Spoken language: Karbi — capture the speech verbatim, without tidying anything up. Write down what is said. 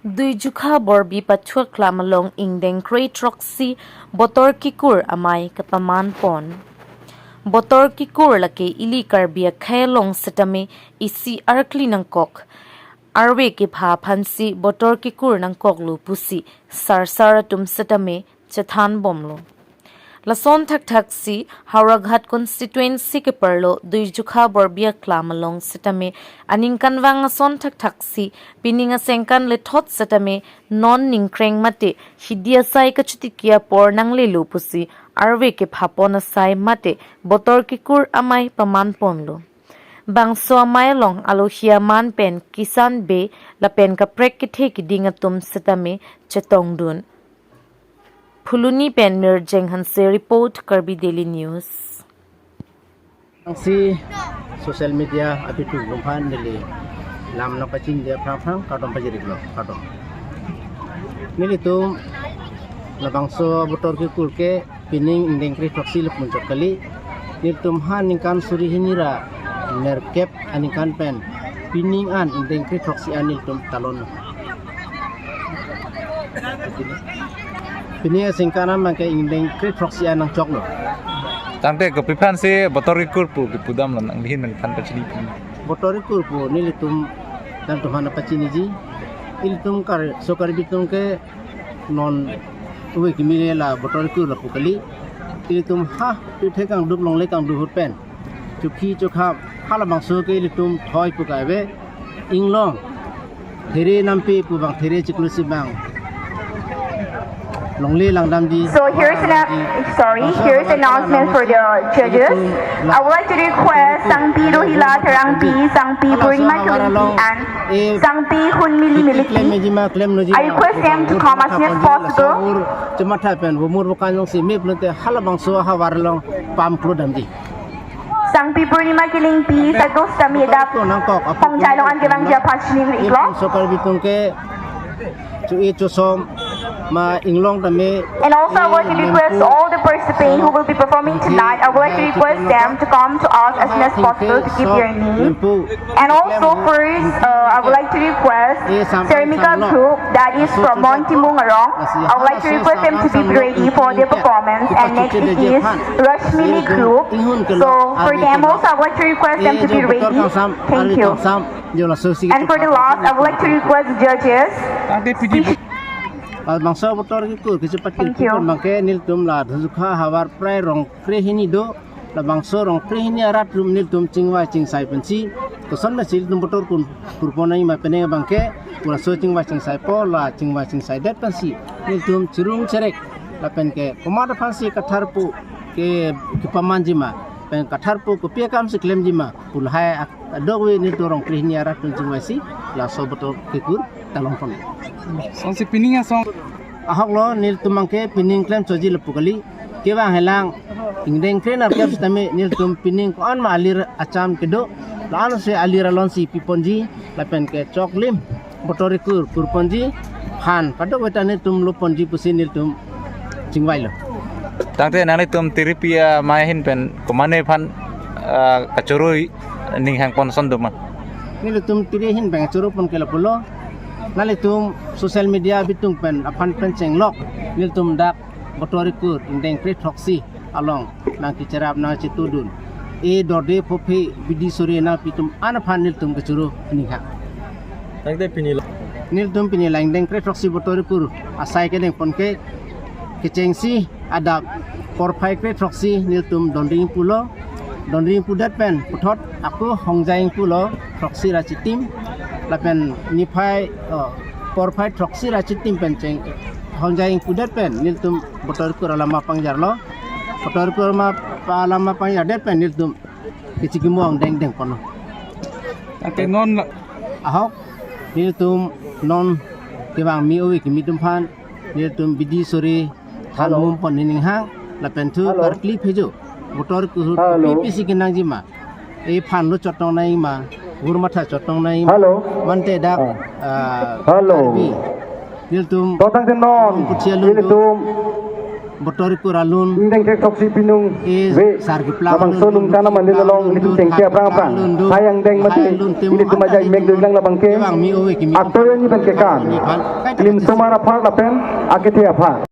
Duijukha Borbi Pathu Aklam along ingdeng kre-throksi Botor Kekur amei kapaman pon. Botor Kekur lake ili Karbi akhei along setame isi arkli nangkok. Arve kepha aphansi Botor Kekur nangkoklo pusi sarsar atum setame chethan bomlo. Lason thakthaksi Howraghat constituency keparlo Duijukha Borbi Aklam along setame aningkanvang ason thakthaksi pining asengkan lethot setame non ningkreng mate hidi asai kachotiki apor nanglelo pusi arve kepha pon asai mate Botor Kekur amei paman ponlo. Bangso amei along alohi aman pen Kisan Bey lapen kaprek kethe kiding atum setame chetongdun. Phuloni pen Mirjeng Hanse report, Karbi Daily News. Angsi social media abitu lumphan neli lam nangpachini dia phrang phrang kardom pajiriklo, kardom. Nelitum labangso Botor Kekur ke pining ingdeng kre-throksi le punchot kali. Nelitum ha ningkan suri hini ra nerkep aningkan pen pining an ingdeng kre-throksi an nelitum talon. Pining asengkan an abangke ingdeng kre-throksi an nangchoklo. Tangte kopi aphansi Botor Kekur pu kepudamlo, nangli ahin nangphan pachini pu. Botor Kekur pu nelitum nangtum aphan pachiniji. Ilitum Kar-, so Karbi atum ke non ove kimi le la Botor Kekur lapu kali. Ilitum ha pirthe kangduk longle kangduk ahut pen chokhi chokham halabangso ke ilitum thoi pu kave inglong. There nampi pu abang there chiklo si abang longle langdamji. So here's an, sorry, here's announcement for the judges. I would like to request Sangpi Rohila Therangpi, Sangpi Purnima Kilingpi, and Sangpi Hunmi Limilipi. I request them to come as soon as possible. Chematha pen bumur bukan long si mip lente halabangso ahavar along pamklo damji. Sangpi Purnima Kilingpi, sado sitame adap pongchai long an kevangji aphan chiningri iklo. So Karbi atum ke chu-e chusom ma inglong tame. And also I want to request all the participants who will be performing tonight, I would like to request them to come to us as soon as possible to give their name. And also first, uh, I would like to request Ceramica group that is from Montimung Arong. I would like to request them to be ready for their performance. And next it is Rashmili group. So for them also, I would like to request them to be ready. Thank you. And for the last, I would like to request judges. Labangso Botor Kekur kechepathu. Thank you. Abangke nelitum la Duijukha havar prai rong kre hini do. Labangso rong kre hini arat atum nelitum chingvai chingsai pensi koson pensi ilitum Botor Kekur kurpon nangji ma penang abangke, pu laso chingvai chingsai po la chingvai chingsai det pensi nelitum chirung cherek lapen ke komat aphansi katharpo ke kepamanji ma pen katharpo kopi akam si klemji ma pu lahai ak-, adokave nelitum rong kre hini arat atum chingvaisi laso Botor Kekur talon pon. Songsi pining asong. Ahoklo nelitum abangke pining klemchotji lapu kali. Kevang helang ingdeng kre nerkep sitame nelitum pining ko-an ma alir acham kedo. La-an si alir alonsi piponji lapen ke choklim Botor Kekur kurponji, phan kadokave ta nelitum loponji pusi nelitum chingvailo. Tangte nanglitum tiripi amei ahin pen komatne aphan, ah, kachoro ning hangpon ason doma? Nelitum tiri ahin pen kachoro pon ke lapulo. Nanglitum social media abitung pen aphan pen chenglok nelitum dak Botor Kekur ingdeng kre-throksi along nangkecherap nangchetudun, e dorde phophe bidi sore nangpi atum an aphan nelitum kachoro ning hang. Tangte pini lo. Nelitum pini la ingdeng kre-throksi Botor Kekur asai kedeng pon ke kechengsi adap porphai kre-throksi nelitum donding pulo. Donding pudet pen puthot ako hongjai pulo throksi ra chitim. Lapen niphai, oh, porphai throksi ra chitim pen cheng hongjai pudet pen nelitum Botor Kekur alama pangjarlo. Botor Kekur ma pa alama pangjardet pen nelitum kechikimo angdeng deng ponlo. Ate non la- Ahok nelitum non kevang mi ove kimi atum aphan nelitum bidi sore than mum pon ning hang lapen thu karkli phejo Botor Kekur pi pisi kenangji ma. E phan lo chotong nangji ma, gur matha chotong nangji ma. Hello. Mante dak, ah, Karbi nelitum totang tenon, puthia lun nelitum Botor ikur alun. Ingdeng kethok si pinung ve. Labangso nungkan amalin along ilitum chengki aphrang aphrang. Sai angdeng mate ilitum ajai mek doi lang labang ke. Aktor ni pen kekan. Klim somar apar lapen akethe apar.